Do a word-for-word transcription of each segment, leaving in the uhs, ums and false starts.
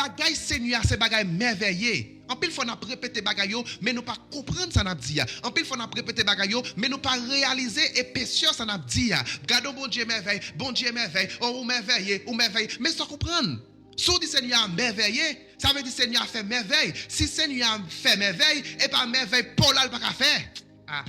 Bagay Senyè a se bagay mèvèye. Anpil fwa n ap repete bagay yo, men nou pa konprann sa n ap di a. Anpil fwa n ap repete bagay yo, men nou pa reyalize epesè sa n ap di a. Gade yon Bondye mèvèy, Bondye mèvèy, oh, ou mèvèye, ou mèvèye. Men sa w konprann? Si w di Senyè a mèvèye, sa vle di Senyè a fè mèvèy. Si Senyè a fè mèvèy, e pa mèvèy pa w la l pa ka fè. Ah.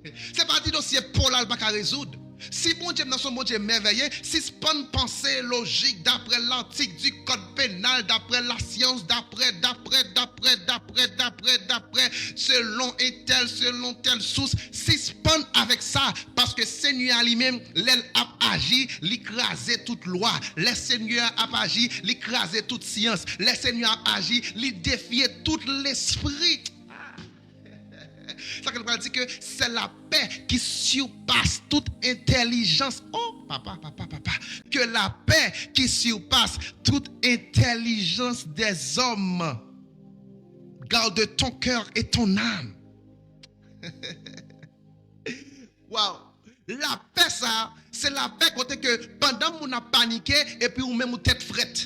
Se pa ti dosye pa w la l pa ka rezoud. Si Bondye m nan se yon Bondye mèvèye, sispann panse lojik daprè lantik di kòd penal, daprè lasyans, daprè, daprè, daprè, daprè, daprè, daprè, selon entèl, selon tèl sous. Sispann avèk sa, paske Senyè a li menm, lè l ap aji, li kraze tout lwa. Lè Senyè a ap aji, li kraze tout syans. Lè Senyè a ap aji, li defye tout lespri. Sa ke l pral di ke c'est la paix qui surpasse toute intelligence. Oh, papa, papa, papa. Que la paix qui surpasse toute intelligence des hommes garde ton cœur et ton âme. Wow. Lapè sa, se lapè kote ke pandan moun ap panike, epi ou menm ou tèt frèt.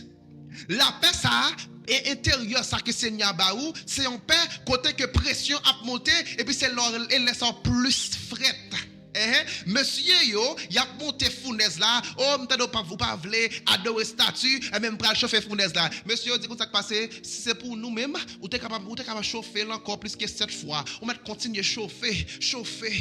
Lapè sa, e enteryè sa ke Senyè a ba ou, se yon pè kote ke presyon ap monte, epi se lè, e lè sa w plis frèt. Ehe, mesye yo, y ap monte founèz la. Oh, m tande w pa, ou pa vle adore stati, enben m pral chofe founèz la. Mesye yo di konsa k pase, si se pou nou menm, ou te kapab, ou te kapab chofe l ankò plis ke sèt fwa. Ou mèt kontinye chofe, chofe,